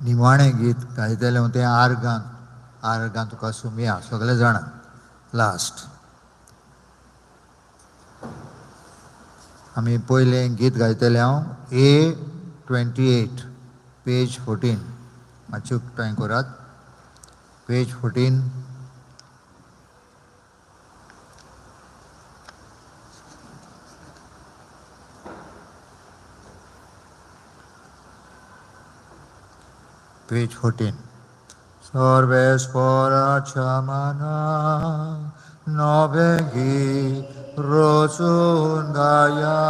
निमाणें गीत गायतलें तें आर्गां, आर्गां तुका सुमया, सगळे जाणां लास्ट. आमी पयलें गीत गायतले हांव A 28 page 14. मातशें ट्राय करात. Page 14. Page 14. सर्वेस्पराच्या मना नवें गीत रचून गाया,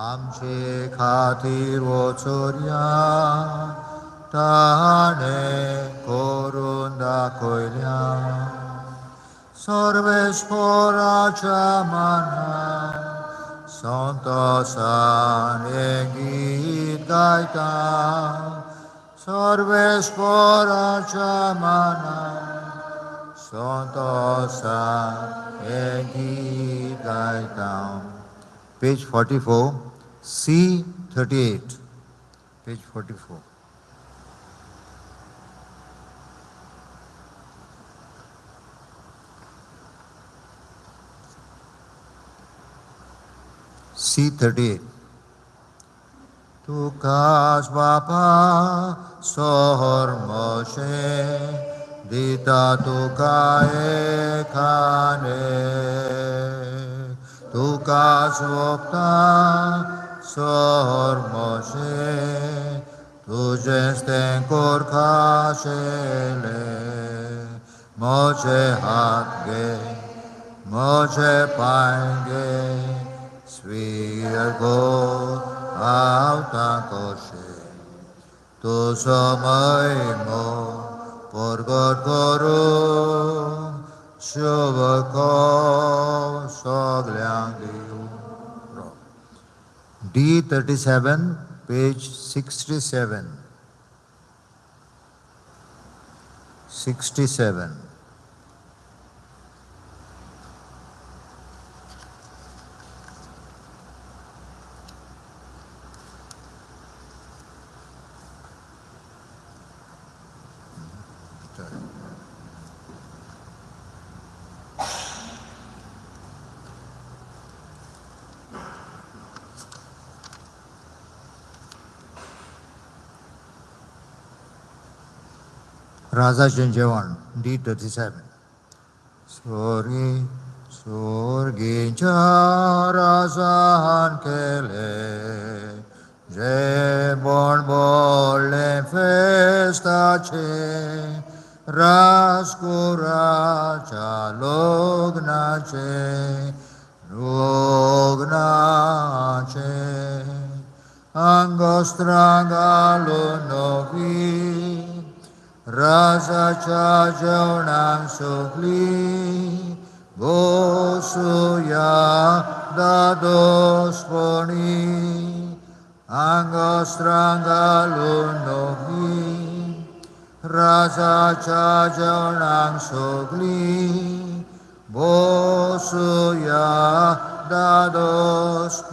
आमचे खातीर वचोरया ताणें करून दाखयल्या. सर्वेस्पराच्या मना संतोषान हें गीत गायता, सर्वेस्पराच्या मना संतोषान हें गीत गायता. Page 44, C 38. Page 44. C 38. तुकाच बापा सोहरमशें दिता तुका एकाने, तुकाच वोगता सोहरमशें तुजेंच तें कोर खाशेलें. म्हजे हात गे म्हजे पांय गे स्वीय गो हांव तांकोशें, तुजो महिमो परगट करूं शुभ सगल्यांक दिवं. D 37 page 67. 67. राजाचें जेवण D 37. सोरी सोर्गीच्या राजान केलें जेवण बोडलें फेस्ताचें, राजकुराच्या लग्नाचें, लग्नाचें. आंगवस्त्रां घालून नवीं राजाच्या जेवणाक सगलीं बसुया दादोसपणी. आंगवस्त्रां घालून नवीं राजाच्या जेवणाक सगलीं बसुया दादोसपणी.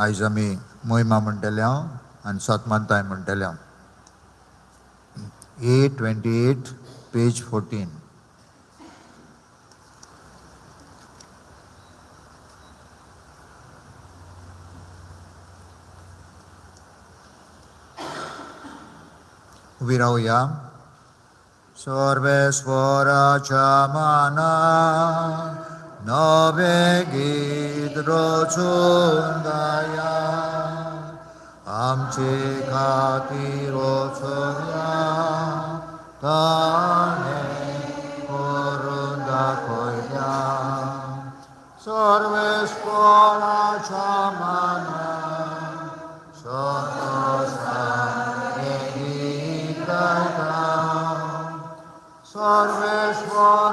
आयज आमी मोहिमा म्हणटले हांव आनी सतमानताय म्हणटले हांव. A 28 page 14. उबी रावया. सर्वेस्वराच्या माना नवें गीत रचून गाया, आमचे खातीर वचोया ताणें करून दाखयल्या. सर्वेस्पराच्या माना संतोषान हें गीत गायता, सर्वेस्पराच्या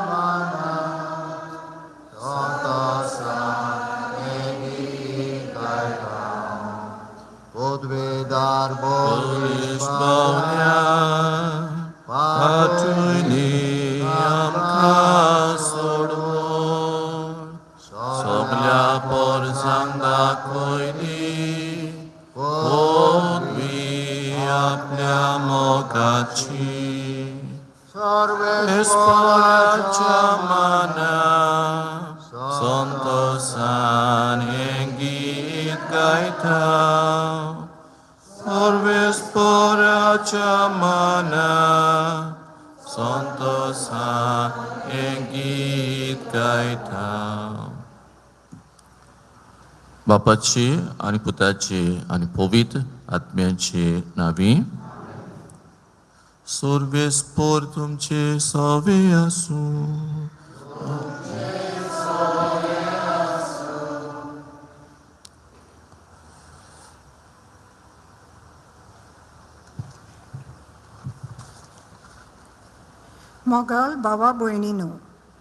माना संतोषान हें गीत गायता. पदवेदार बोरीस पावल्या पाटुनी आमकां सोडून सगल्या पोरसांक दाखयली पदवी आपल्या मोगाची. सर्वेस्पराच्या सर्वेस्पराच्या मना संतोषान हें गीत गायता. सर्वेस्पराच्या मना संतोषान हें गीत गायता. बापाची आनी पुताची आनी पवित्र आत्म्याची नावी. सर्वेस्पर तुमचे सवे आसूं. मोगाल भावा भयणीनो,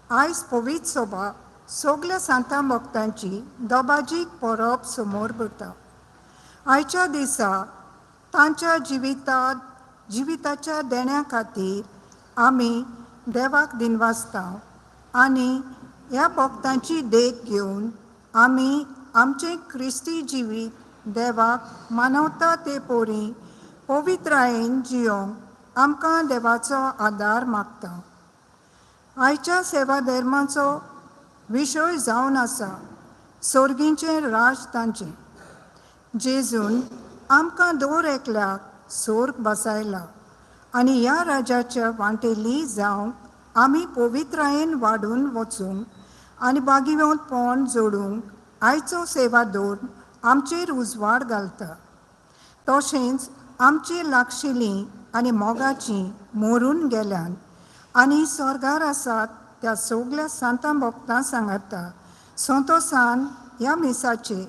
आयज पवित्र सोबा सगल्या सांतां भक्तांची दबाजीक परब समोर भरता. आयच्या दिसा तांच्या जिविताच्या देण्या खातीर आमी देवाक दिनवासता आनी ह्या भक्तांची देख घेवन आमी आमचें क्रिस्ती जिवीत देवाक मानवता ते पोरी पवित्रायेन जियोंक आमकां देवाचो आदार मागता. आयच्या सेवा धर्माचो विशय जावन आसा सोर्गींचें राज तांचें. जेजून आमकां दर एकल्याक सोर्ग बसायला आनी ह्या राजाच्या वांटेली जावंक आमी पवित्रायेन वाडून वचूंक आनी बागिवंतपण जोडूंक आयचो सेवा धर्म आमचेर उजवाड घालता. तशेंच आमची लागशिल्लीं आनी मोगाचीं मोरून गेल्यान आनी स्वर्गार आसात त्या सगल्या सांतां भक्तां सांगाता संतोसान ह्या मिसाचे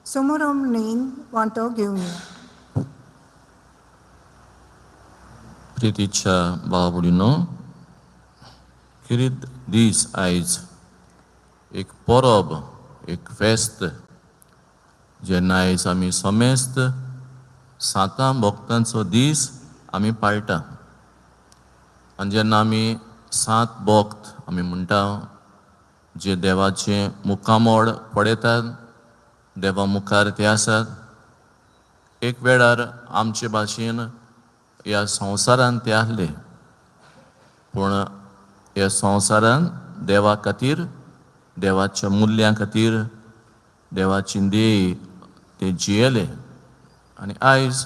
समोरमणीन वांटो घेवया. प्रितीच्या भाव भयणीनो, खेरीत दीस आयज एक परब, एक फेस्त, जेन्ना आयज आमी समेस्त सांतां भक्तांचो दीस आमी पाळटा. आनी जेन्ना आमी सात भक्त आमी म्हणटा, जे देवाचें मुखामळ पळयतात, देवा मुखार ते आसात. एक वेळार आमचे भाशेन ह्या संवसारांत ते आहले, पूण ह्या संवसारांत देवा खातीर, देवाच्या मुल्यां खातीर, देवाची देय ते जियेले आनी आयज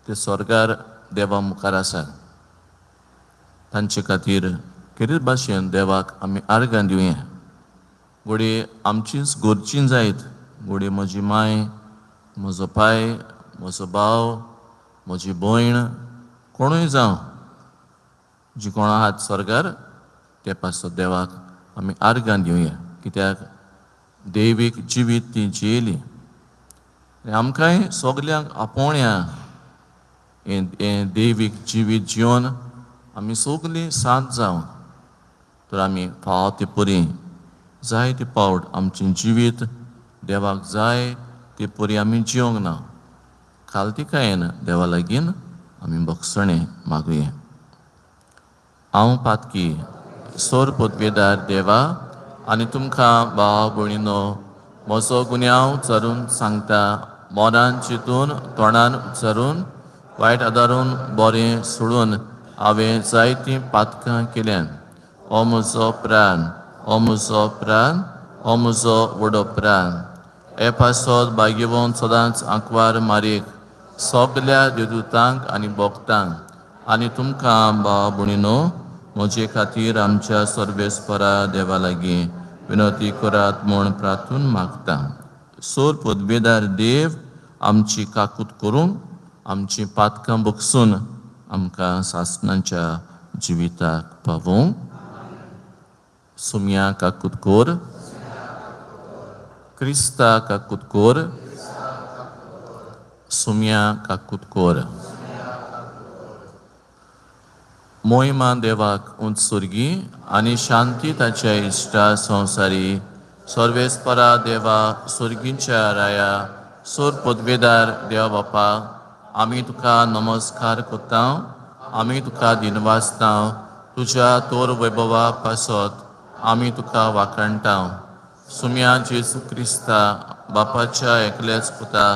ते स्वर्गार देवा मुखार आसात. तांचे खातीर खेरीत भाशेन देवाक आमी आर्गां दिवया. घडये आमचीच गरजी जायत, घडये म्हजी माय, म्हजो पाय, म्हजो भाव, म्हजी भयण, कोणूय जावं, जी कोण आहात स्वर्गार, ते पासत देवाक आमी आर्गां दिवया. कित्याक देवीक जिवीत ती जियेली आनी आमकांय सगल्यांक आपोवण्या हें देवीक जिवीत जिवन आमी सगलीं साथ जावन तर आमी फावो ते परी जाय ते पावट आमचें जिवीत देवाक जाय ते परी आमी जिवंक ना. खालतिकायेन देवा लागीं आमी भोगसणें मागुया. हांव पातकी सोर पदवेदार देवा आनी तुमकां भाव भयणीनो म्हजो गुन्यांव चरून सांगता. मोरान चिंतून, तोंडान उच्चारून, वायट आदारून, बरें सोडून हांवें जायतीं पातकां केल्यान. हो म्हजो प्राण, हो म्हजो प्राण, हो म्हजो व्हडो प्राण. हे पासत भाग्यवंत सदांच आंकवार मारीक सगल्या देवदूतांक आनी भक्तांक आनी तुमकां भाव भयणीनो म्हजे खातीर आमच्या सर्वेस्परा देवा लागीं विनवती करात म्हूण प्रार्थून मागता. सोर पदवेदार देव आमची काकूत करूंक, आमची पातकां बगसून आमकां सासणाच्या जिविताक पावोवंक. सुमया काकूत कोर, क्रिस्ता काकूत कोर, सुमया काकूत कोर. मोहिमा देवाक उंच सुर्गी आनी शांती ताच्या इश्टा संवसारी. सर्वेस्परा देवा, सुर्गींच्या राया, सोर पदवेदार देवा बापा, आमी तुका नमस्कार करता, आमी तुका दिनवासता. तुज्या तोर वैभवा पासत आमी तुका वाखाणटा. सुम्या जेजू क्रिस्ता बापाच्या एकल्याच पुता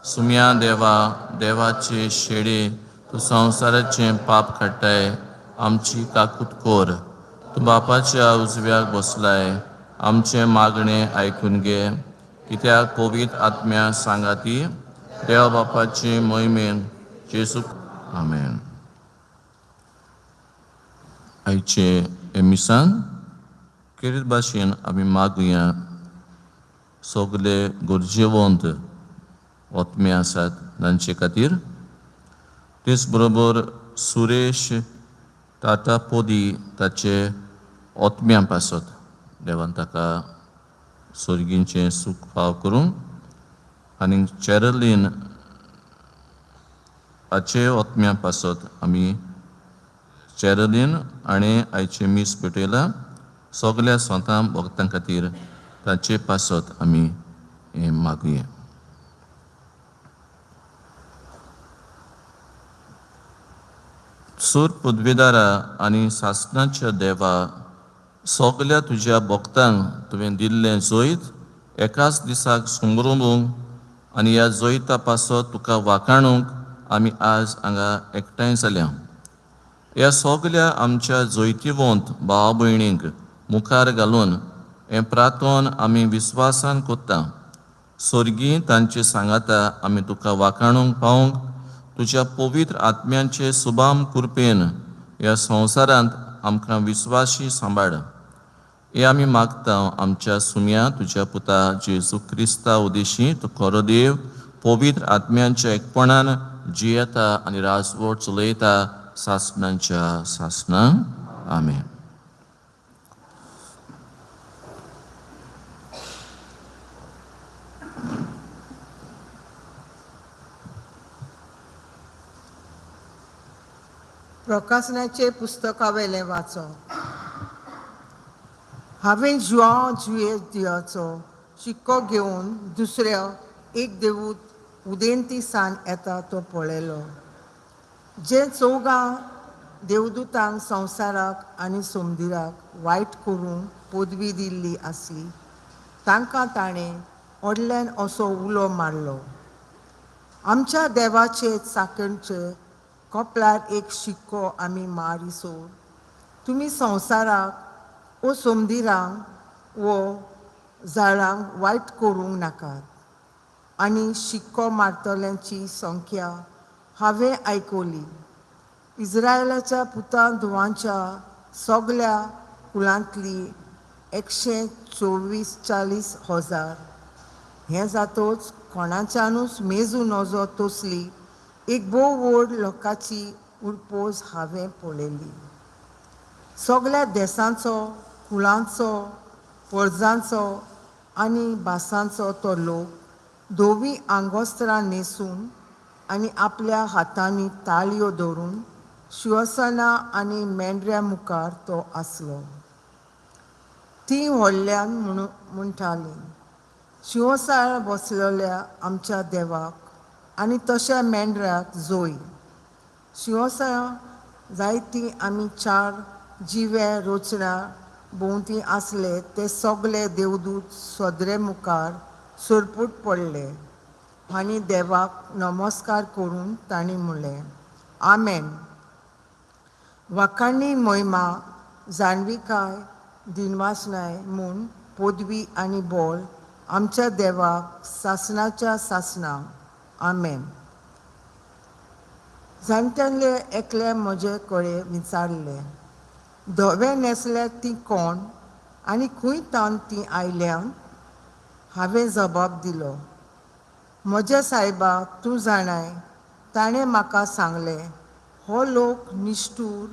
सुम्या देवा देवाचे शेडे तूं संवसाराचें पाप काडटाय आमची काकूत कोर. तूं बापाच्या उजव्याक बसलाय आमचें मागणें आयकून घे कित्याक पवित्र आत्म्या सांगाती देव बापाचे मोहिमेन जेजू आमेन. आयचे हे मिसान केरीत भाशेन आमी मागुया सगले गरजेवंत ओतमे आसात तांचे खातीर. तेच बरोबर सुरेश टाटा पोदी ताचे ओतम्या पासत देवान ताका सोर्गींचें सूख फाव करूंक आनी चॅरलीन हाचे ओतम्या पासत आमी चॅरलीन आनी आयचें मीस पेटयलां सगल्या स्वता भक्तां खातीर ताचे पासत आमी हें मागुया. सूर पदवेदारा आनी सासणाच्या देवा सगल्या तुज्या भक्तांक तुवें दिल्लें जैत एकाच दिसाक सुमरोवंक आनी ह्या जैता पासत तुका वाखाणूंक आमी आज हांगा एकठांय जाल्या. ह्या सगल्या आमच्या जैतिवंत भाव भयणींक मुखार घालून हें प्रार्थन आमी विस्वासान कोत्ता. सोर्गी तांचे सांगाता आमी तुका वाखाणूंक पावूंक तुज्या पवित्र आत्म्यांचे सुबाम कृपेन ह्या संवसारांत आमकां विस्वाशी सांबाळ. हे आमी मागता आमच्या सुम्या तुज्या पुता जेजू क्रिस्ता उदेशी तूं खरो देव पवित्र आत्म्यांच्या एकपणान जियेता आनी राजवट चलयता सासणांच्या सासणां. आमेन. प्रकाशनाचे पुस्तकावेलें वाचप. हांवें जुआंव जुये दियाचो शिक्को घेवन दुसऱ्या एक देवूत उदेंती सान येता तो पळयलो, जे चौगां देवदूतांक संवसाराक आनी सोमदिराक वायट करूंक पदवी दिल्ली आसली तांकां ताणें व्हडल्यान असो उलो मारलो, आमच्या देवाचे चाकणचे कपलार एक शिक्को आमी मारिसो तुमी संवसाराक वो सोमदिरांक वो झाडांक वायट करूंक नाकात. आनी शिक्को मारतल्यांची संख्या हांवें आयकली. इस्रायलाच्या पुतां धुवांच्या सगल्या कुळांतली 144,000. हें जातोच कोणाच्यानूच मेजू नजो तसली एक भोव व्हड लोकांची उरपोज हांवें पळयली. सगल्या देसांचो, कुळांचो, परजांचो आनी भासांचो तो लोक धवीं आंगोस्त्रां न्हेसून आनी आपल्या हातांनी ताळयो धरून शिवसना आनी मेंढऱ्या मुखार तो आसलो. ती व्हडल्यान म्हणटाली, शिंवसाळ बसलेल्या आमच्या देवाक आनी तशें मेंढऱ्याक जोय. शिंवसाळ जायतीं आमी चार जिवे रोचण्या भोंवती आसले ते सगले देवदूत सदरे मुखार सरपूट पडले आनी देवाक नमस्कार करून तांणी म्हणलें, आमेन. वाखाणणी मोहिमा जाणविकाय दिनवासनाय म्हूण पदवी आनी बोल आमच्या देवाक सासणाच्या सासणां. आमेन. जाणट्यांले एकले म्हजे कडेन विचारलें, धवे न्हेसल्या ती कोण आनी खंय तावन ती आयल्या? हांवें जबाब दिलो, म्हज्या सायबा तूं जाणाय. ताणें म्हाका सांगलें, हो लोक निश्ठूर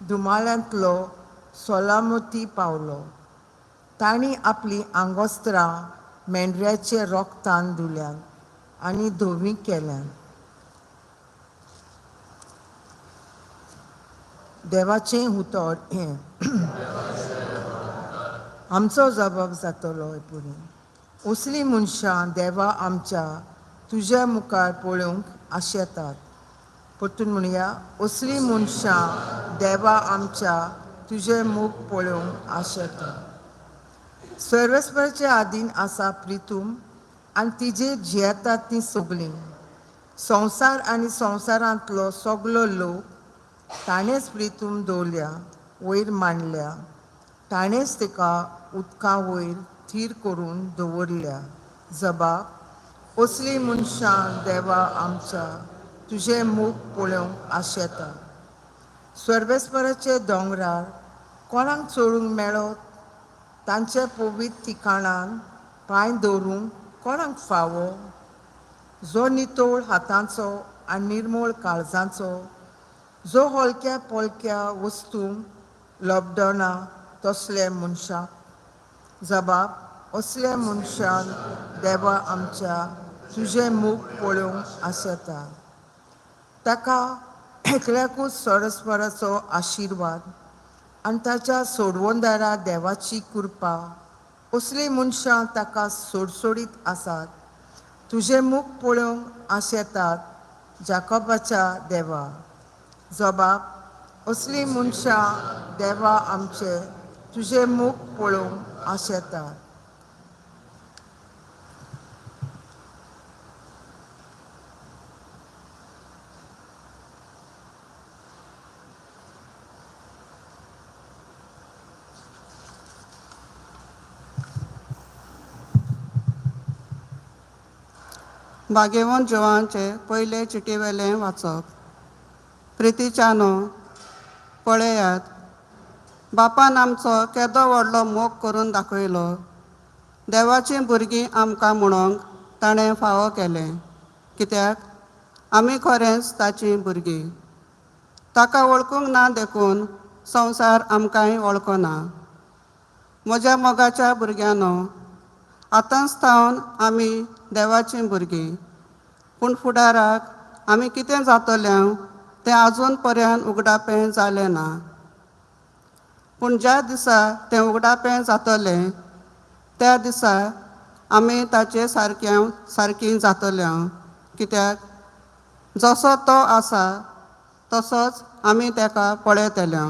धुमाळ्यांतलो सोलामती पावलो. तांणी आपलीं आंगोस्त्रां मेंढऱ्याचे रोगतान धुल्यांत आनी धवीं केल्यांत. देवाचें उतर हें. आमचो जबाब जातलो पुरी असलीं मनशां देवा आमच्या तुज्या मुखार पळोवंक आशेतात. परतून म्हणया, असलीं मनशां देवा आमच्या तुजें मुख पळोवंक आशेतात. सर्वेस्पराचे आदीन आसा प्रितूम आनी तिजेर जियेतात तीं सगळीं. संवसार आनी संवसारांतलो सगलो लोक ताणेंच प्रितूम दवरल्या वयर मांडल्या, ताणेंच तिका उदका वयर थीर करून दवरल्या. जबाब असलीं मनशां देवा आमच्या तुजें मूख पळोवंक आशेता. सर्वेस्पराचे दोंगरार कोणाक चडूंक मेळत? तांचे पवित्र ठिकाणान पांय दवरूंक कोणाक फावो? जो नितळ हातांचो आनी निर्मळ काळजांचो, जो हलक्या पोलक्या वस्तूंक लॉकडावना तसले मनशाक. जबाब असल्या मनशान देवा आमच्या तुजें मूख पळोवंक आशेता. ताका एकल्याकूच सरस्वराचो आशिर्वाद आनी ताच्या सोडवणदारा देवाची कृपा. असलीं मनशां ताका सोडसोडीत आसात, तुजें मूख पळोवंक आशेतात जाकोबाच्या देवा. जबाब असलीं मनशां देवा आमचे तुजें मूख पळोवंक आशेतात. भाग्यवंत जिवांचे पयले चिटीवेलें वाचप. प्रितीच्यानो, पळयात, बापान आमचो केदो व्हडलो मोग करून दाखयलो. देवाचीं भुरगीं आमकां म्हणोंक ताणें फावो केलें, कित्याक आमी खरेंच ताचीं भुरगीं. ताका वळखूंक ना देखून संवसार आमकांय वळखना. म्हज्या मोगाच्या भुरग्यांनो, आतांच थावन आमी देवाचीं भुरगीं, पूण फुडाराक आमी कितें जातले तें आजून पर्यंत उगडापें जालें ना. पूण ज्या दिसा तें उगडापें जातलें त्या दिसा आमी ताचे सारक्या सारकीं जातले, कित्याक जसो तो आसा तसोच आमी ताका पळयतले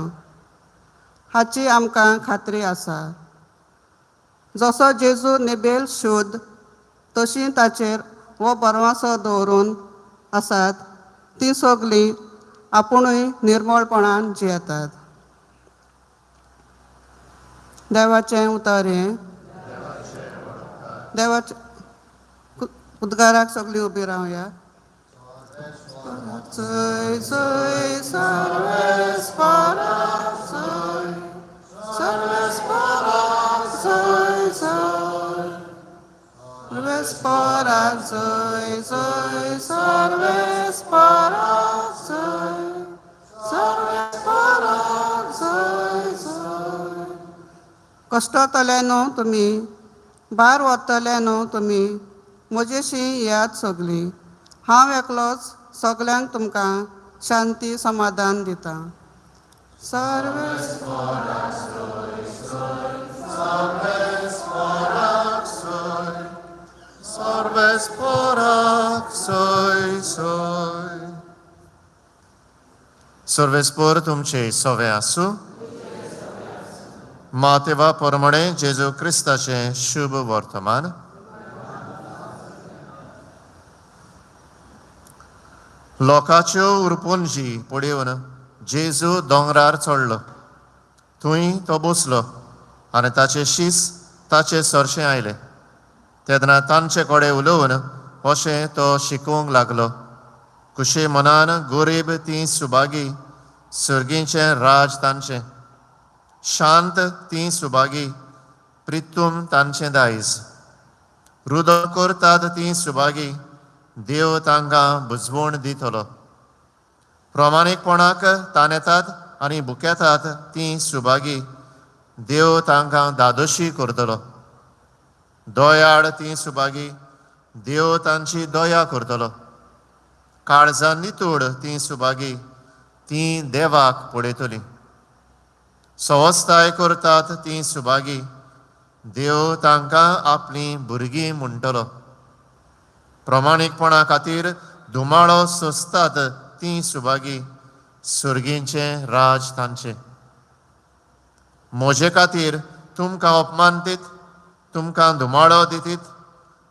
हाची आमकां खात्री आसा. जसो जेजू निबेल शुद्ध तशी ताचेर हो बरवासो दवरून आसात तीं सगळीं आपुणूय निर्मळपणान जियेतात. देवाचें उतर हें. देवाचें उद्गाराक सगळीं उबी रावया. जय जय सर्वेस्परा जय, सर्वेस्परा जय जय, सर्वेस्परा जय जय, सर्वेस्परा जय, सर्वेस्परा जय जय. कश्टतले न्हू तुमी, भार वतले न्हू तुमी, म्हजेशी येयात सगळीं. हांव एकलोच सगल्यांक तुमकां शांती समाधान दिता. सर्वेस्परा सर्वेस्पराक सोय सोय. सर्वेस्पर तुमचे सवे आसूं. मातेवा परमणे जेजू क्रिस्ताचें शुभ वर्तमान. लोकाच्यो उरपुंजी पळोवन जेजू दोंगरार चडलो. थंय तो बसलो आनी ताचे शीस ताचे सरशें आयले. तेन्ना तांचे कडेन उलोवन अशें तो शिकोवंक लागलो. खुशी मनान गोरीब तीं सुभागी, सर्गीचें राज तांचें. शांत तीं सुभागी, प्रितूम तांचें दायज. रुदो करतात तीं सुभागी, देव तांकां बुजवण दितलो. प्रमाणीकपणाक तानेतात आनी भुकेतात तीं सुभागी, देव तांकां दादोशी करतलो. दयाळ तीं सुभागी, देव तांची दया करतलो. काळजां नितूड तीं सुभागी, तीं देवाक पळयतलीं. सवस्ताय करतात तीं सुभागी, देव तांकां आपलीं भुरगीं म्हणटलो. प्रमाणीकपणा खातीर धुमाळो सोंसतात तीं सुभागी, सर्गींचें राज तांचें. म्हजे खातीर तुमकां अपमान दीत, तुमकां धुमाळो दितीत,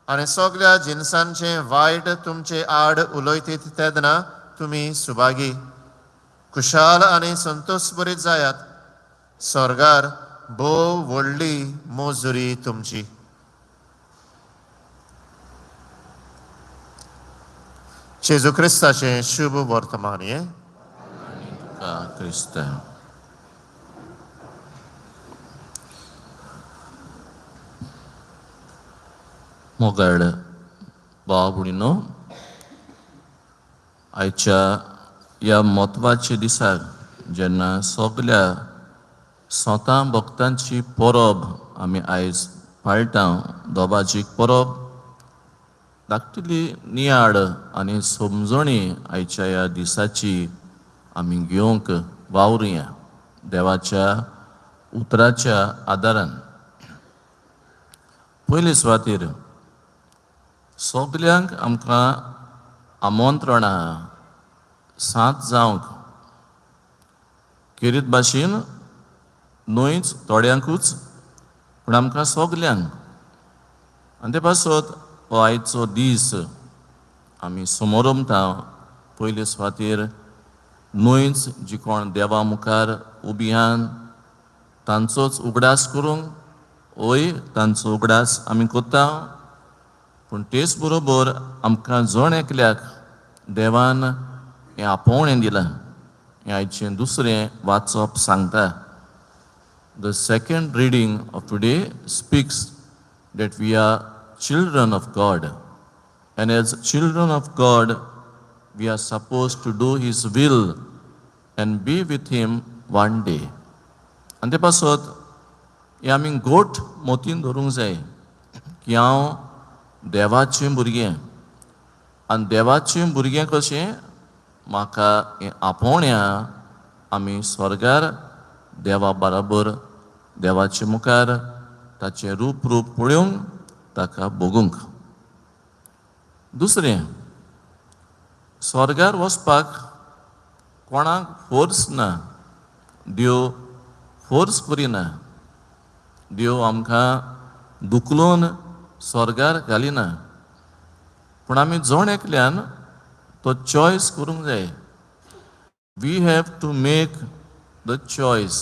आनी सगळ्या जिनसांचें वायट तुमचे आड उलयतीत तेन्ना तुमी सुभागी. खुशाल आनी संतोश बरीत जायात, स्वर्गार भोव व्हडली मजुरी तुमची. जेजू क्रिस्ताचें शुभ वर्तमान हें. तुका क्रिस्ता. मोगाळ भाव भयणीनो, आयच्या ह्या म्हत्वाच्या दिसाक जेन्ना सगल्या सोतां भक्तांची परब आमी आयज पाळटा, दोबाजीक परब, धाकटुली नियाळ आनी समजणी आयच्या ह्या दिसाची आमी घेवंक वावरुया देवाच्या उतराच्या आदारान. पयले सुवातेर सगल्यांक आमकां आमंत्रणां सात जावंक, खेरीत भाशेन न्हयच थोड्यांकूच पूण आमकां सगल्यांक. आनी ते पासत हो आयचो दीस आमी समोरमता. पयले सुवातेर न्हयच जी कोण देवा मुखार उबी आहान तांचोच उगडास करूंक, वय तांचो उगडास आमी करता, पूण तेच बरोबर आमकां जण एकल्याक देवान हें आपोवणें दिलां हें आयचें दुसरें वाचप सांगता. The second reading of today speaks that we are children of God, and as children of God we are supposed to do His will and be with Him one day. आनी ते पासत हें आमी गोट मोतीन धरूंक जाय की हांव देवाचें भुरगें आनी देवाचें भुरगें कशें म्हाका हें आपोवण्या आमी स्वर्गार देवा बराबर देवाचे मुखार ताचें रूप रूप पळोवंक, ताका भोगूंक. दुसरें, स्वर्गार वचपाक कोणाक फोर्स ना, देव फोर्स करिना, देव आमकां धुकलून स्वर्गार घालिना, पूण आमी जण एकल्यान तो चॉयस करूंक जाय. We have to make the choice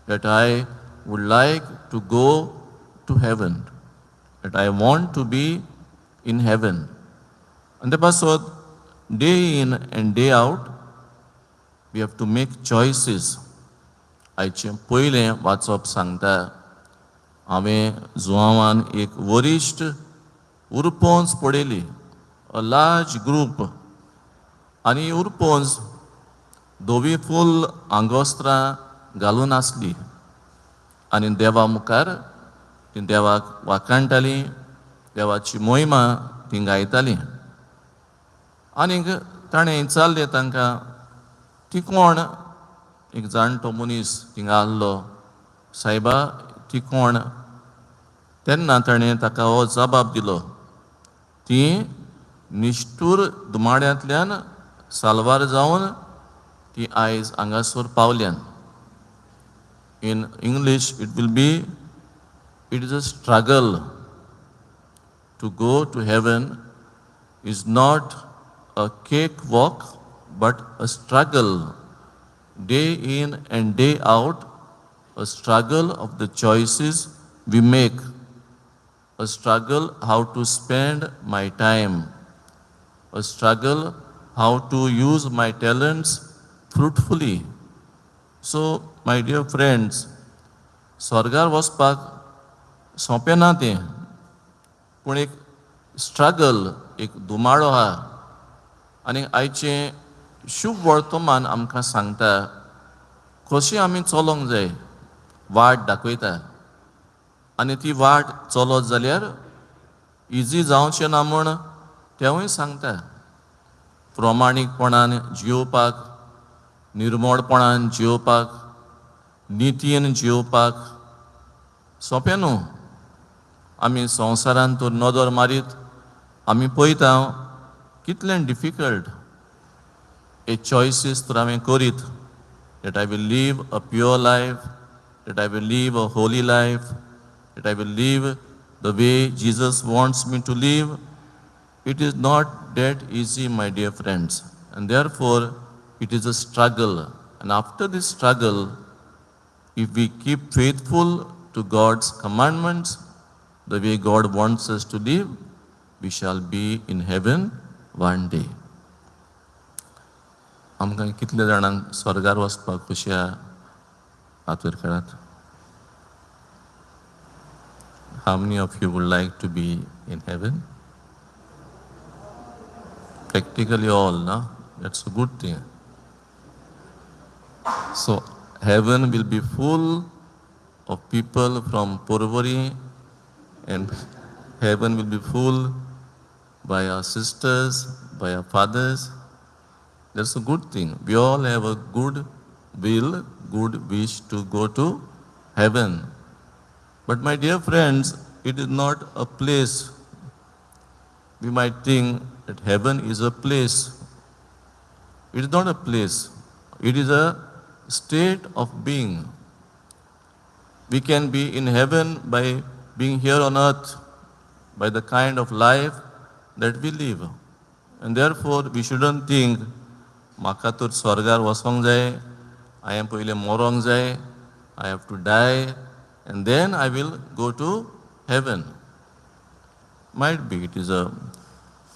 that I would like to go to heaven, that I want to be in heaven. आनी ते पासत day in and day out we have to make choices. आयचें पयलें वाचप सांगता, हांवें जुवांवान एक वरिश्ठ उरपोंज पळयली, अ लार्ज ग्रूप, आनी उरपोंज धवी फुल आंगोस्त्रां घालून आसली आनी देवा मुखार ती देवाक वाखाणटाली, देवाची मोहिमा ती गायताली. आनीक ताणें विचारलें तांकां, ती कोण? एक जाणटो मनीस थिंगा आहलो, सायबा, ती कोण? तेन्ना ताणें ताका हो जबाब दिलो, ती निश्ठूर दुमाड्यांतल्यान साल्वार जावन ती आयज हांगासर पावल्यान. In English it will be, it is a struggle to go to heaven is not a cake walk but a struggle day in and day out, a struggle of the choices we make, a struggle how to spend my time, a struggle how to use my talents fruitfully. So, my dear friends, स्वर्गार वचपाक सोंपें ना तें, पूण एक struggle, एक धुमाळो आहा. आनी आयचें शुभ वर्तमान आमकां सांगता कशें आमी चलोंक जाय, वाट दाखयता. आनी ती वाट चलत जाल्यार इजी जावचें ना म्हूण तेंवूय सांगता. प्रमाणीकपणान जियोवपाक, निर्मळपणान जियोवपाक, नितीन जियोवपाक सोंपें न्हू. आमी संवसारांत तर नदर मारीत आमी पळयता कितलें डिफिकल्ट हे चॉयसीस तर हांवें करीत, that I will live a pure life, that I will live a holy life, that I will live the way Jesus wants me to live? It is not that easy, my dear friends. And therefore, it is a struggle. And after this struggle, if we keep faithful to God's commandments, the way God wants us to live, we shall be in heaven one day. आमकां कितल्या जाणांक स्वर्गार वचपाक खुशी आहा? हात वयर काडात. How many of you would like to be in heaven? Practically all, no? That's a good thing. So heaven will be full of people from Porvorim, and heaven will be full by our sisters, by our fathers. That's a good thing. We all have a good will, good wish to go to heaven. But my dear friends, it is not a place. We might think that heaven is a place. It is not a place. It is a state of being. We can be in heaven by being here on earth, by the kind of life that we live. And therefore, we shouldn't think, म्हाका तर स्वर्गार वचोंक जाय, हांवें पयलें मरोंक जाय, I have to die and then I will go to heaven. Might be it is a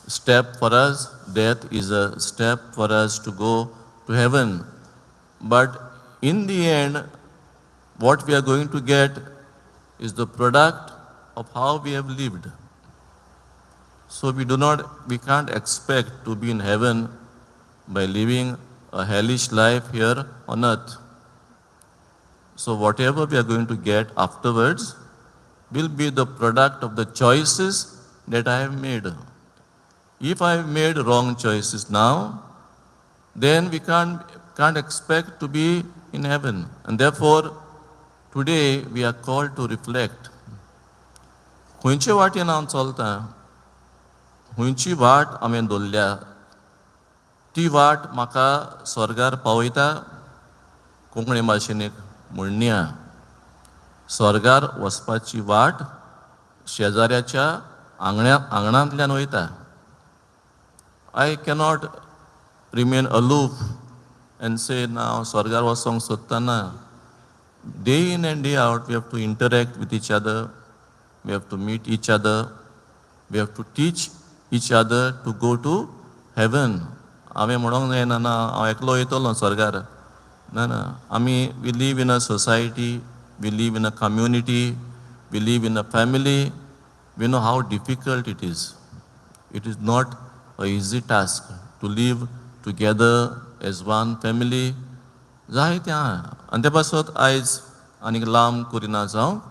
step for us, death is a step for us to go to heaven. But in the end, what we are going to get is the product of how we have lived. So we can't expect to be in heaven by living a hellish life here on earth. So whatever we are going to get afterwards will be the product of the choices that I have made. If I have made wrong choices now, then we can't expect to be in heaven. And therefore, today we are called to reflect. खंयचे वाटेन हांव चलता, खंयची वाट हांवें धरल्या, ती वाट म्हाका स्वर्गार पावयता? कोंकणी भाशेन एक म्हणणी आहा, स्वर्गार वचपाची वाट शेजाऱ्याच्या आंगण्या आंगणांतल्यान वयता. I cannot remain aloof and say ना हांव स्वर्गार वचोंक सोदता ना. Day in and day out, we have to interact with each other, we have to meet each other, we have to teach each other to go to heaven. हांवें म्हणोंक जायना, ना हांव एकलो वयतलो स्वर्गार. ना ना, आमी we live in a society, we live in a community, we live in a family. We know how difficult it is. It is not a easy task to live together as one family. जायतें आहा आनी ते पासत आयज आनीक लांब करिना जावं.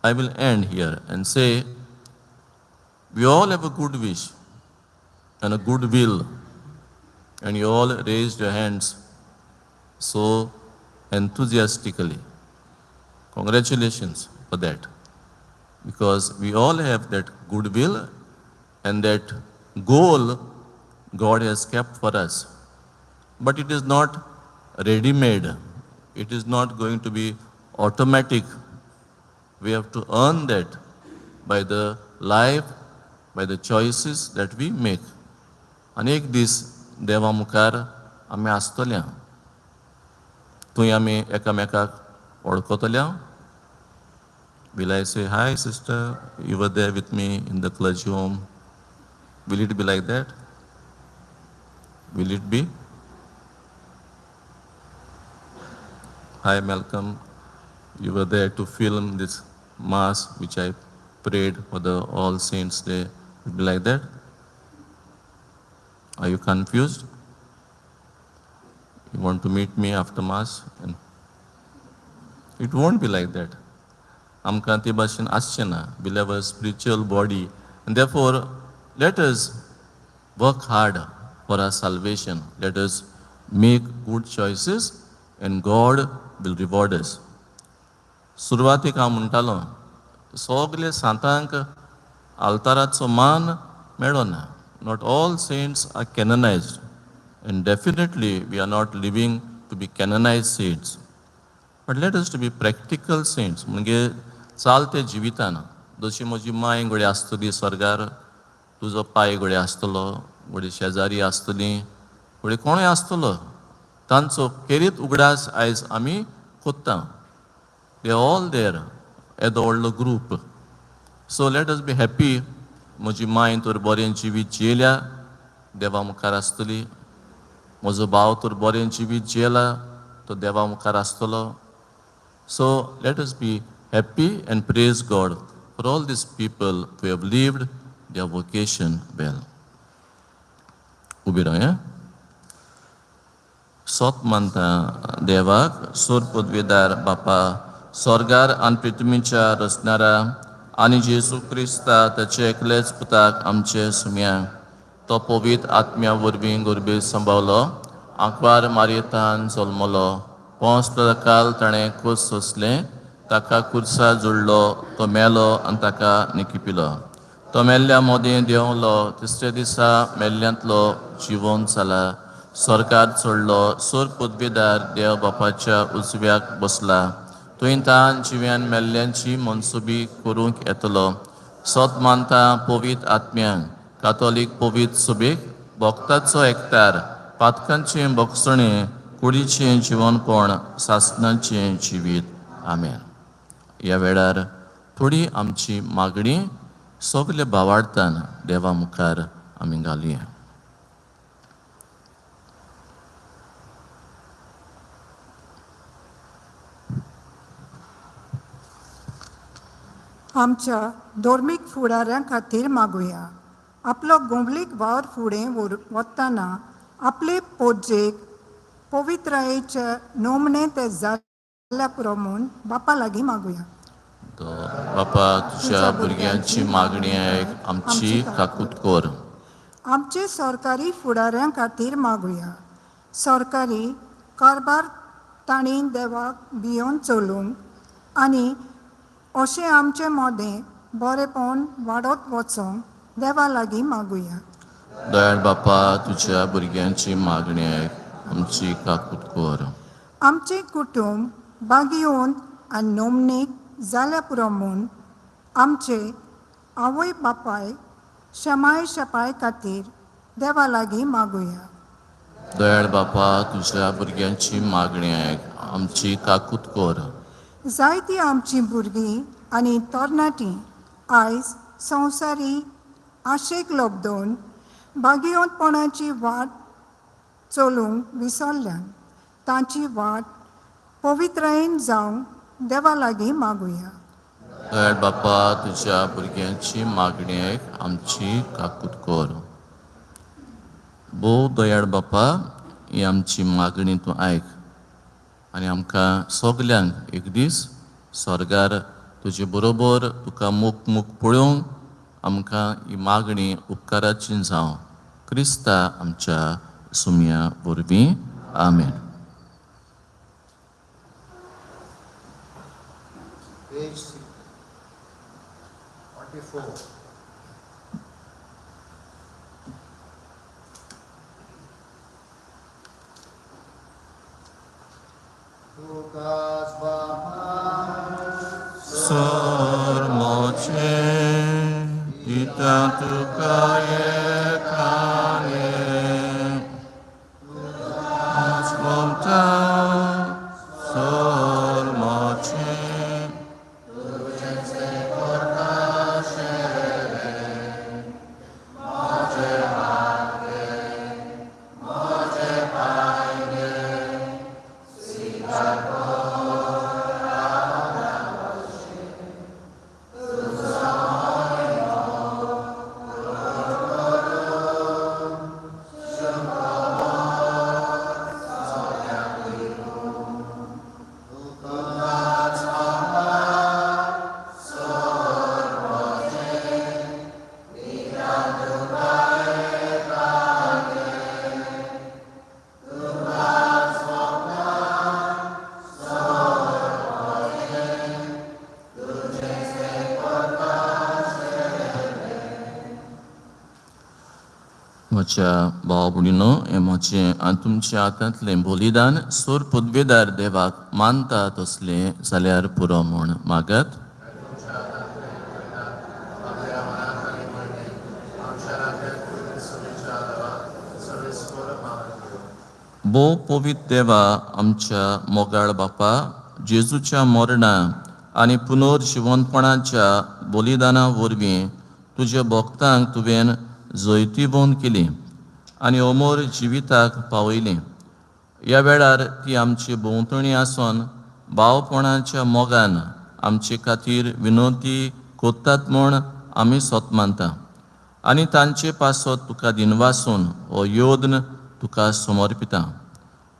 I will end here and say, we all have a good wish and a good will, and you all raised your hands so enthusiastically. Congratulations for that. Because we all have that goodwill and that goal God has kept for us. But it is not ready made, it is not going to be automatic. We have to earn that by the life, by the choices that we make. आनी एक दीस देवा मुखार आमी आसतले, थंय आमी एकामेकाक वळखतले. Will I say, "Hi sister, you were there with me in the clergy home"? Will it be like that? Will it be? "Hi Malcolm, you were there to film this mass which I prayed for the All Saints Day." Will it be like that? Are you confused? You want to meet me after mass? And it won't be like that. आमकां ते भाशेन आसचें ना. We'll have a spiritual body, and therefore let us work hard for our salvation. Let us make good choices and God will reward us. सुरवातीक हांव म्हणटालो, सगळे सांतांक आल्ताराचो मान मेळना. Not all saints are canonized, and definitely we are not living to be canonized saints, but let us to be practical saints. म्हणजे चालते जिवितान जशी म्हजी मांय घडये आसतली स्वर्गार, तुजो पाय घडये आसतलो, घडये शेजारी आसतली, घडये कोणूय आसतलो, तांचो खेरीत उगडास आयज आमी कोत्ता. They all there, येदो व्हडलो group. So let us be happy. म्हजी मांय तर बरें जिवीत जियेल्या, देवा मुखार आसतली. म्हजो भाव तर बरें जिवीत जियेला, तो देवा मुखार आसतलो. So let us be happy and praise God for all these people who have lived their vocation well. उबी रावया. सोत मानता देवाक, सोर पदवेदार बापा, स्वर्गार आनी पृथ्वीच्या रचणारा, आनी जेजू क्रिस्ता ताचे एकलेच पुताक आमचे सुम्या, तो पवित्र आत्म्या वरवीं गोरबे संभावलो, आंकवार मारयेतान जल्मलो, पोंस काल ताणें खोस सोंसलें, ताका कुर्सा जुडलो, तो मेलो आनी ताका निकिपिलो. तो मेल्ल्या मोदें देंवलो, तिसऱ्या दिसा मेल्ल्यांतलो जिवोन जाला, सरकार चडलो, सोर पदवेदार देव बापाच्या उजव्याक बसला, थंय तान जिव्यान मेल्ल्यांची मनसुबी करूंक येतलो. सोत मानता पवित्र आत्म्यांक, कातोलीक पवित्र सुबेक, भक्ताचो एकतार, पातकांचें भोगसणें, कुडीचें जिवनपण, सासणाचें जिवीत. आमेन. ह्या वेळार थोडी आमची मागणी सगळे भावार्थान देवा मुखार आमी घालया. आमच्या धर्मीक फुडाऱ्यां खातीर मागुया. आपलो गोंवलीक वावर फुडें वतना आपले पोजेक पवित्रायेचे नोमणे ते जाल्या पुरो म्हूण बापा लागीं मागुया. तो बापा, तुज्या भुरग्यांची मागणी आयक, आमची काकूत कर. आमचे सरकारी फुडाऱ्यां खातीर मागुया. सरकारी कारभार तांणी देवाक भियोन चलूंक आनी अशें आमचे मदें बरेपण वाडत वचोंक देवा लागीं मागुया. दयाळ बापा, तुज्या भुरग्यांची मागणी आयक, आमची काकूत कर. आमचें कुटुंब बागयोन आनी नोमणीक जाल्या पुरो म्हूण आमचे आवय बापाय शमाय शपाय खातीर देवा लागीं मागुया. दयाळ बापा, तुज्या भुरग्यांची मागणी आयक, आमची काकूत कर. जायतीं आमचीं भुरगीं आनी तरणाटीं आयज संवसारी आशेक लब्दोवन बागियोतपणाची वाट चलूंक विसरल्यान तांची वाट पवित्रायेन जावंक देवा लागीं मागुया. दयाळ बापा, तुज्या भुरग्यांची मागणी आयक, आमची काकूत कर. भोव दयाळ बापा, ही आमची मागणी तूं आयक आनी आमकां सगल्यांक एक दीस स्वर्गार तुजे बरोबर तुका मुख मुख पळोवंक आमकां ही मागणी उपकाराची जावं. क्रिस्ता आमच्या सुमया वरवीं. आमेन. Page 44. तुकाच बापा Sormoce ita तुका एकाने ममता sormoce. म्हज्या भाव भयणीनो, हें म्हजें आनी तुमच्या हातांतलें बलिदान सोर पदवेदार देवाक मानता तसलें जाल्यार पुरो म्हूण मागत. भोव पवित्र देवा, आमच्या मोगाळ बापा, जेजूच्या मरणा आनी पुनर्जिवंतपणाच्या बलिदाना वरवीं तुज्या भक्तांक तुवें जैतिवंत केली आनी अमर जिविताक पावयली. ह्या वेळार ती आमची भोंवतणी आसून भावपणाच्या मोगान आमचे खातीर विनोती कोत्तात म्हूण आमी सोत मानता आनी तांचे पासत तुका दिनवासून हो योद्न तुका समर्पिता.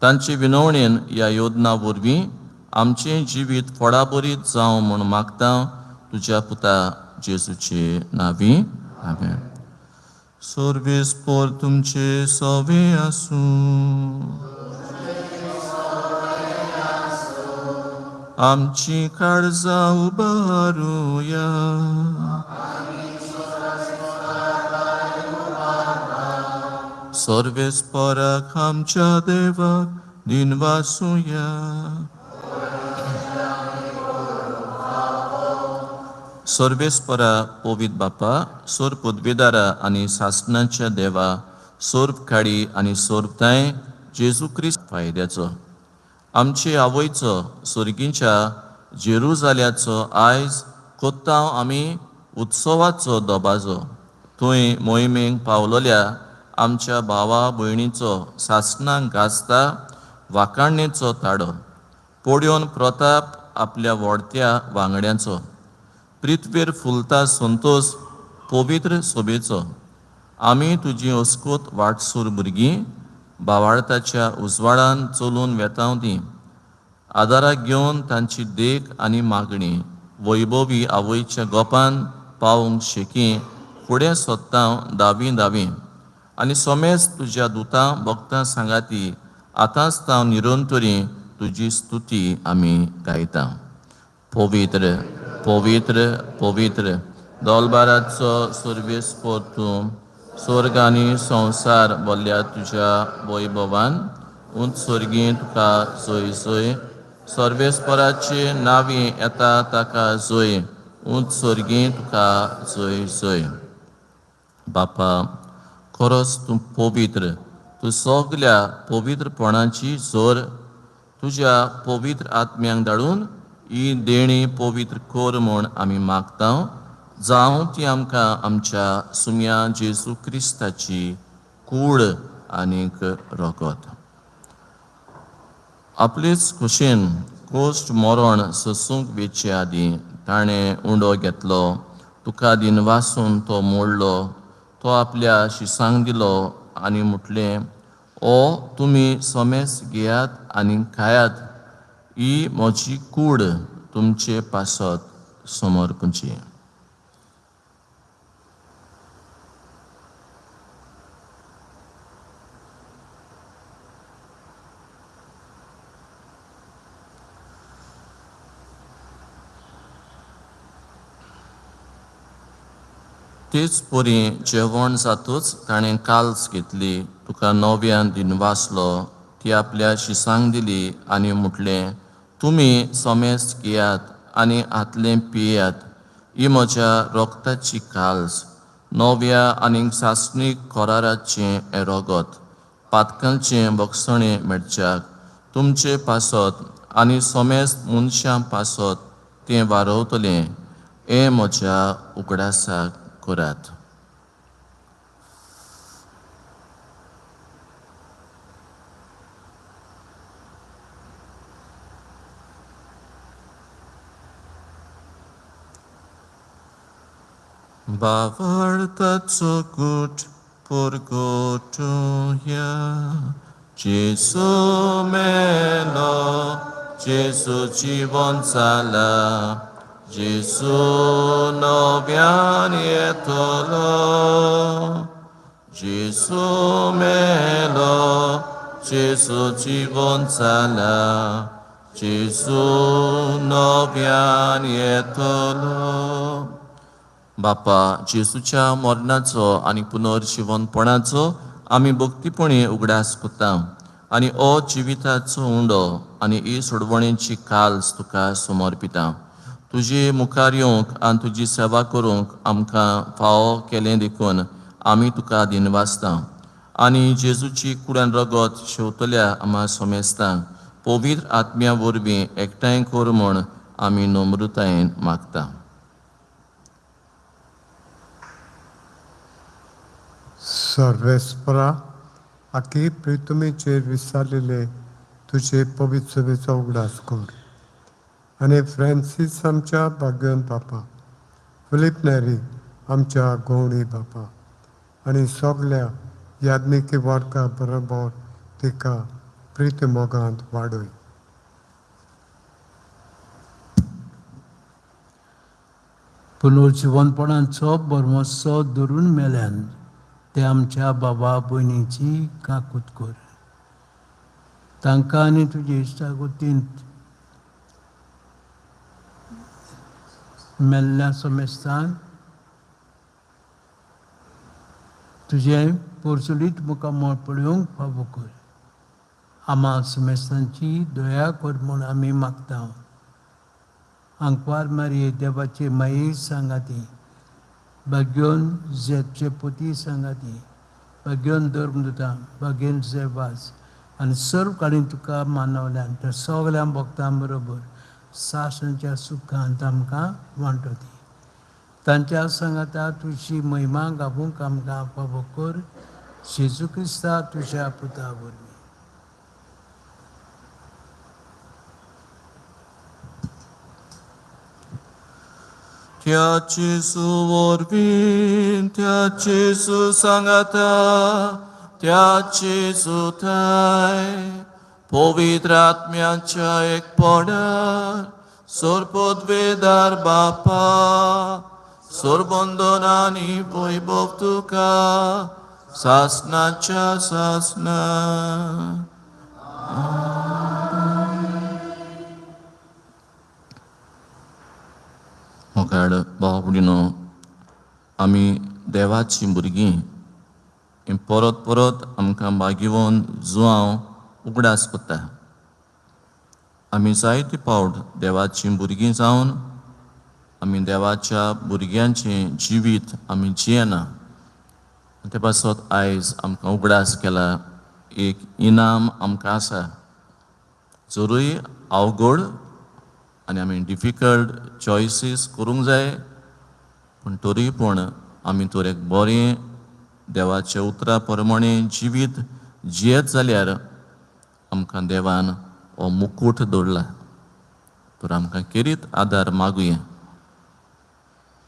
तांचे विनवणेन ह्या योजना वरवीं आमचें जिवीत फळाबरीत जावं म्हूण मागता तुज्या पुता जेजूचे नांवी, आमेन. सर्वेस पोर तुमचे सवे आसूं. आमची काळजां उबारुया. सर्वेस्पराक आमच्या देवाक दिनवासुया. सर्वेस्परा पवित्र बापा, सोर पदवेदारा आनी सासणाच्या देवा, सोर्प खाडी आनी सोर्पताय जेजू क्रिस्त फायद्याचो, आमचे आवयचो, सोर्गींच्या जेरुजाल्याचो आयज कोत्तांव आमी उत्सवाचो दबाजो. थंय मोहिमेक पावलोल्या आमच्या भावा भयणीचो सासणाक गाजता वाकाणणेचो ताडो, पोड्योन प्रताप आपल्या व्हडत्या वांगड्यांचो, पृथ्वीर फुलता संतोस पवित्र सोबेचो. आमी तुजी अस्कोत वाटसूर भुरगीं भावार्थाच्या उजवाडान चलून वेतांव ती आदाराक घेवन तांची देख आनी मागणी वैभवी आवयच्या गोपान पावूंक शेकी फुडें सोदता दावी दावी आनी सोमेज तुज्या दुतां भक्तां सांगाती आतांच तांव निरंतरी तुजी स्तुती आमी गायता. पवित्र पवित्र पवित्र दोलबाराचो सर्वेस तूं, स्वर्ग आनी संवसार बोल्ल्या तुज्या वैभवान. उंच स्वर्गी तुका जय जय. सर्वेस्पराचे नावी येता ताका जय. उंच स्वर्गी तुका जय जय. बापा, खरोच तूं पवित्र, तूं सगल्या पवित्रपणाची जोर. तुज्या पवित्र आत्म्यांक धाडून ही देणी पवित्र कर म्हूण आमी मागता, जावं ती आमकां आमच्या सुम्या जेजू क्रिस्ताची कूड आनीक रगत. आपलेच खोशेन कोश्ट मरण सोसूंक वेचे आदीं ताणें उंडो घेतलो, तुका दिनवासून तो मोडलो, तो आपल्या शिसांक दिलो आनी म्हटलें, ओ तुमी सोमेस घेयात आनी खायात, ही म्हजी कूड तुमचे पासत समर्पची. तेच परी जेवण जातूच ताणें काल्स घेतली, तुका नव्यान दिनवासलो, ती आपल्या शिसांक दिली आनी म्हटलें, तुमी सोमेस घेयात आनी हातलें पियात, ही म्हज्या रोगताची काल्स, नव्या आनी सासणीक कराराचें हें रगत, पातकांचें बक्षणें मेळच्याक तुमचे पासत आनी सोमेस मनशां पासत तें वारवतलें, हें म्हज्या उगडासाक करात. भावार्थाचो कूट परगटुया. जेजू मेलो, जेजू जिवन जाला, जेजू नव्यान येतलो. जेजू मेलो, जेजू जिवन जाला, जेजू नव्यान येतलो. बापा, जेजूच्या मरणाचो आनी पुनर्जिवनपणाचो आमी भक्तीपणी उगडास करता आनी ओ जिविताचो उंडो आनी ही सोडवणेची काल्स तुका समर्पिता. तुजे मुखार येवंक आनी तुजी सेवा करूंक आमकां फावो केलें देखून आमी तुका दिनवासता. आनी जेजूची कुडान रगत शेवतल्या आमा समेस्तांक पवित्र आत्म्या वरवीं एकठांय कर म्हूण आमी नम्रतायेन मागता. सर्वेस्परा आखी प्रितुमीचेर विसारलेले तुजे पवित्र सभेचो उगडास कर आनी फ्रांसीस आमच्या भाग्यवन बापा, फिलीप नेरी आमच्या गवणी बापा आनी सगल्या याज्ञिकी वर्गा बरोबर तिका प्रिती मोगांत वाडय. पुनर्जिवनपणाचो बरमोसो धरून मेल्यान ते आमच्या बाबा भयणीची काकूत कर. तांकां आनी तुजे इश्टागतींत मेल्ल्या समेस्तान तुजें पोरचुलीत मुखामळ पळोवंक फावो कर. आमा समेस्तांची दया कर म्हूण आमी मागता. आंकवार मारये देवाचे माई सांगाती, भाग्योन झेपचे पोती सांगाती, भाग्योन धर्मदुतां, भाग्योन झेवास आनी सर्व काळीन तुका मानवल्यान त्या सगळ्या भक्तां बरोबर सासणच्या सुखांत आमकां वांटो दी. तांच्या सांगाता तुजी महिमा गावूंक आमकां फावो कर. जेजू क्रिस्ता तुज्या पुता वरवीं. त्या जेजू वरवीं, त्या जेजू सांगाता, त्या जेजू थाय पवित्र आत्म्याच्या एकपणान सोरपदवेदार बापा सोरबंदन आनी वैभव तुका सासनाच्या सासना. मोगाळ भाव भयणीनो, आमी देवाचीं भुरगीं हें परत परत आमकां बागिवन जुआंव उगडास करता. आमी जायते पावट देवाचीं भुरगीं जावन आमी देवाच्या भुरग्यांचें जिवीत आमी जियेना. ते पासत आयज आमकां उगडास केला एक इनाम आमकां आसा, जरूय अवघड आनी आमी डिफिकल्ट चॉयसीस करूंक जाय, पूण तरीय पूण आमी तर एक बरें देवाच्या उतरा प्रमाणे जिवीत जियेत जाल्यार आमकां देवान हो मुकूट दवरला. तर आमकां केरीत आदार मागुया.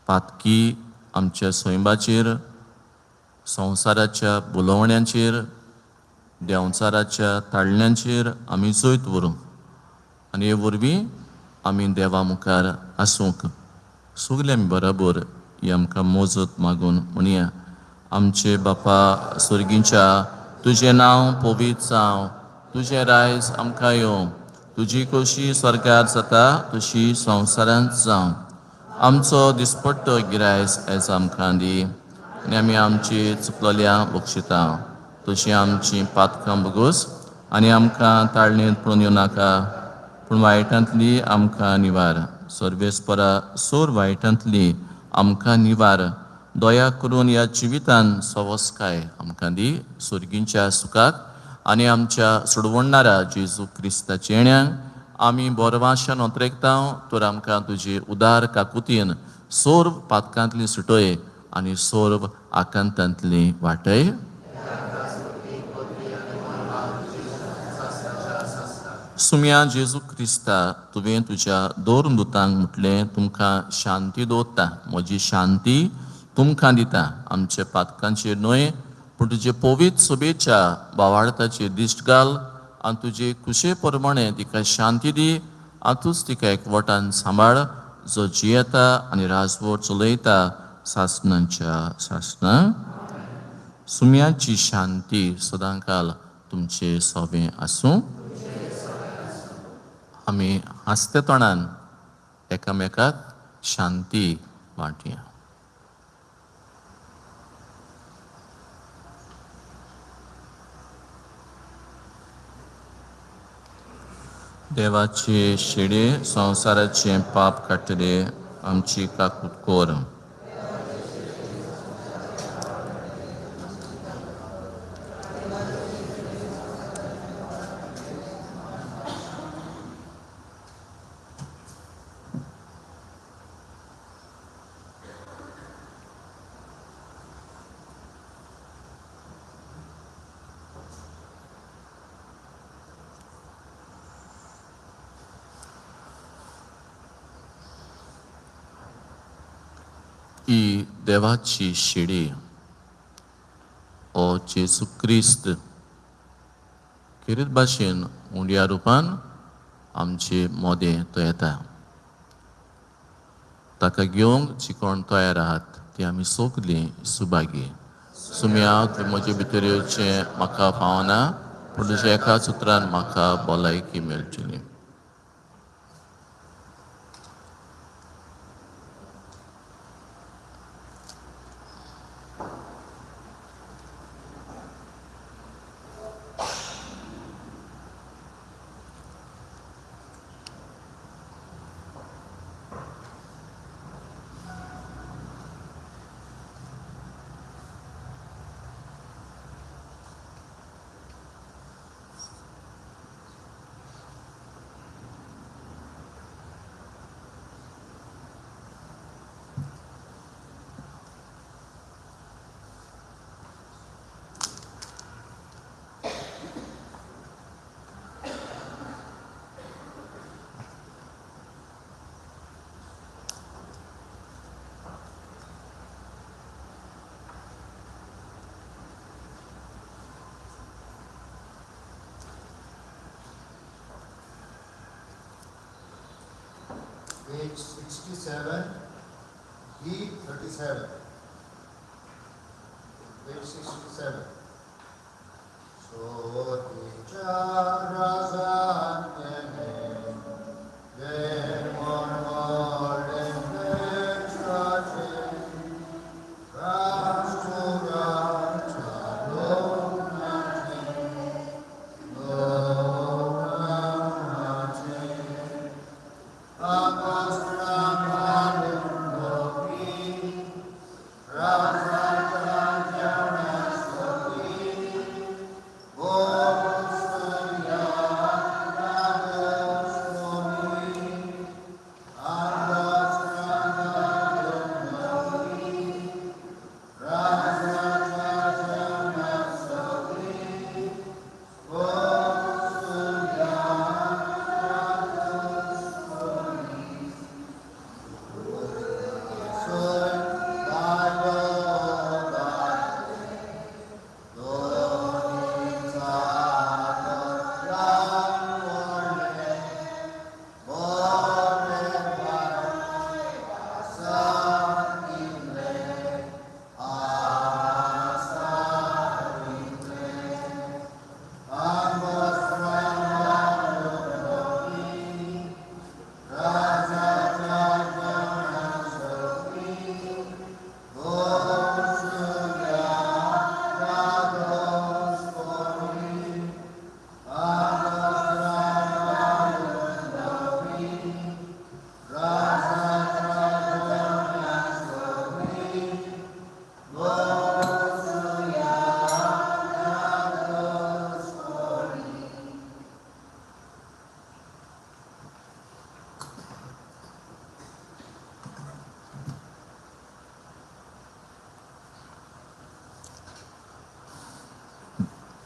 पातकी आमच्या सैमाचेर, संवसाराच्या बोलोवण्यांचेर, देंवचाराच्या ताळण्यांचेर आमी जैत व्हरूं आनी हे वरवीं आमी देवा मुखार आसूंक सगळे आमी बरोबर ही आमकां मोजत मागून म्हणया. आमचे बापा स्वर्गीच्या, तुजें नांव पवित्र जावं, तुजें रायज आमकां येवं, तुजी खोशी स्वर्गार जाता तशी संवसारांत जावं. आमचो दिसपट्टो गिरायस आयज आमकां दी आनी आमी आमची चुकलेल्या बक्षिता तशी आमची पातकां बगोस आनी आमकां ताळणेंत पडून येवं नाका, पूण वायटांतली आमकां निवार. सर्वेस्परा सोर वायटांतली आमकां निवार. दया करून ह्या जिवितान सवस्काय आमकां दी सुर्गींच्या सुखाक आनी आमच्या सोडवणणारा जेजू क्रिस्ताच्या येण्याक आमी बोरवाशान ओतरेकता. तर आमकां तुजी उदार काकुतीन सोर्व पातकांतली सुटय आनी सोर्व आकांतांतली वाटय. सुम्या जेजू क्रिस्ता, तुवें तुज्या दोन दुतांक म्हटलें, तुमकां शांती दवरता, म्हजी शांती तुमकां दिता. आमच्या पातकांचेर न्हय पूण तुजे पवित्र सभेच्या बावार्थाचेर दिश्ट घाल आनी तुजे खुशे प्रमाणे तिका शांती दी. आतूच तिका एकवटान सांबाळ, जो जियेता आनी राजवट चलयता सासणांच्या सासणां. सुम्याची शांती सदांकाल तुमचे सोबें आसूं. आमी हांसते तोंडान एकामेकाक शांती वांटया. देवाचे शेडे संवसाराचें पाप काडटले आमची काकूत कर. ही देवाची शिडी ओ जेजू क्रिस्त खेरीत भाशेन उंड्या रुपान आमचे मोदें तो येता. ताका घेवंक जी कोण तयार आहात ती आमी सगलीं सुभागी. सुम्या तुवें म्हजे भितर येवचें म्हाका फावना, पूण तुज्या एकाच उतरान म्हाका भलायकी मेळटली. Page 67, B37. Page 67.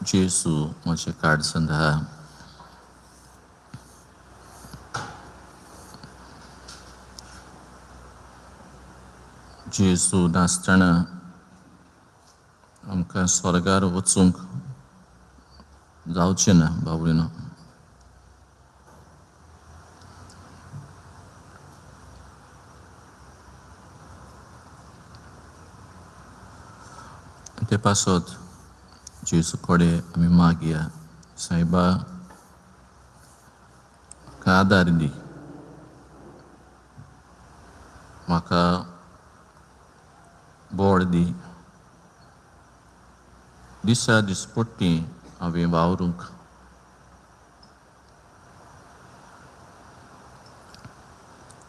जेजू म्हजें काळजांत आहा. जेजू नासतना आमकां स्वर्गार वचूंक जावचें ना बाबुलीनो. ते पासत जेजू कडेन आमी मागया, सायबा म्हाका आदार दी, म्हाका बळ दी, दिसा दिसपट्टी हांवें वावरूंक.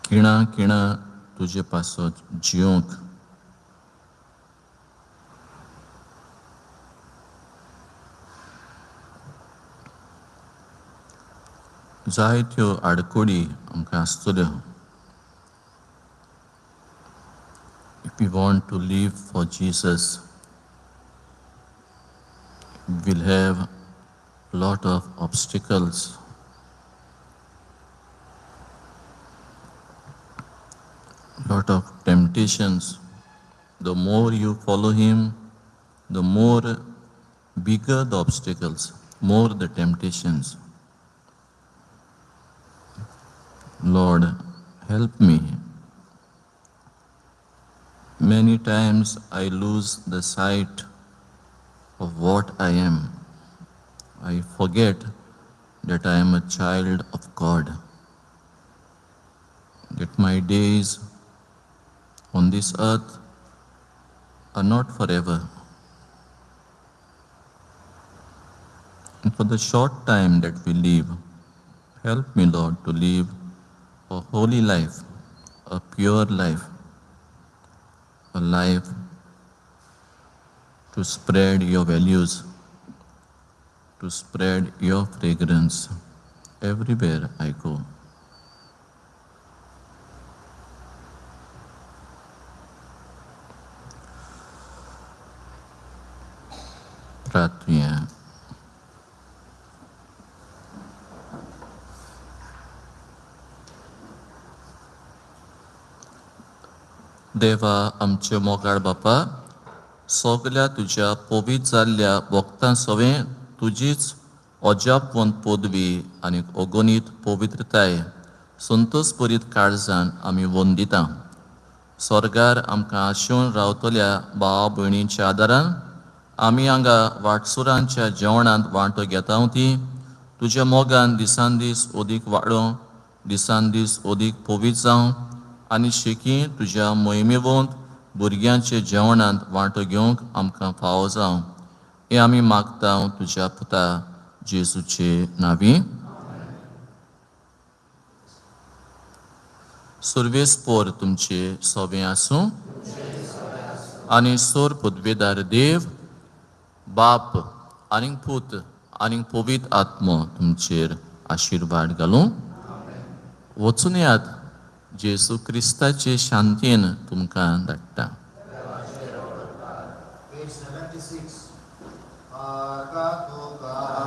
किणा किणा तुजे पासत जियोंक. जायत्यो आडकोडी आमकां आसतल्यो. If we want to live for Jesus, we'll have a lot of obstacles. Lot of temptations. The more you follow him, the more bigger the obstacles, more the temptations. Lord, help me. Many times I lose the sight of what I am. I forget that I am a child of God, that my days on this earth are not forever. And for the short time that we live, help me, Lord, to live a holy life, a pure life, a life to spread your values, to spread your fragrance everywhere I go. प्रार्थुया. देवा आमचे मोगाळ बापा, सगल्या तुज्या पवित्र जाल्ल्या भक्तां सवें तुजीच अजापवंत पदवी आनी अगणीत पवित्रताय संतोषभरीत काळजान आमी वंदिता. स्वर्गार आमकां आशेवन रावतल्या भावा भयणींच्या आदारान आमी हांगा वाटसुरांच्या जेवणांत वांटो घेता ती तुज्या मोगान दिसान दीस अदीक वाडोवं, दिसान दीस अदीक पवित्र जावं आनी शेकी तुज्या मोहिमेवंत भुरग्यांच्या जेवणांत वांटो घेवंक आमकां फावो जावं, हें आमी मागता तुज्या पुता जेजूचे नांवी. सुर्वेस पोर तुमचे सोबें आसूं आनी सोर पदवेदार देव बाप आनीक पूत आनीक पवित्र आत्मो तुमचेर आशिर्वाद घालूं. वचून यात, जेजू क्रिस्ताचे शांतीन तुमकां धाडटा. Page 76. Argatuka.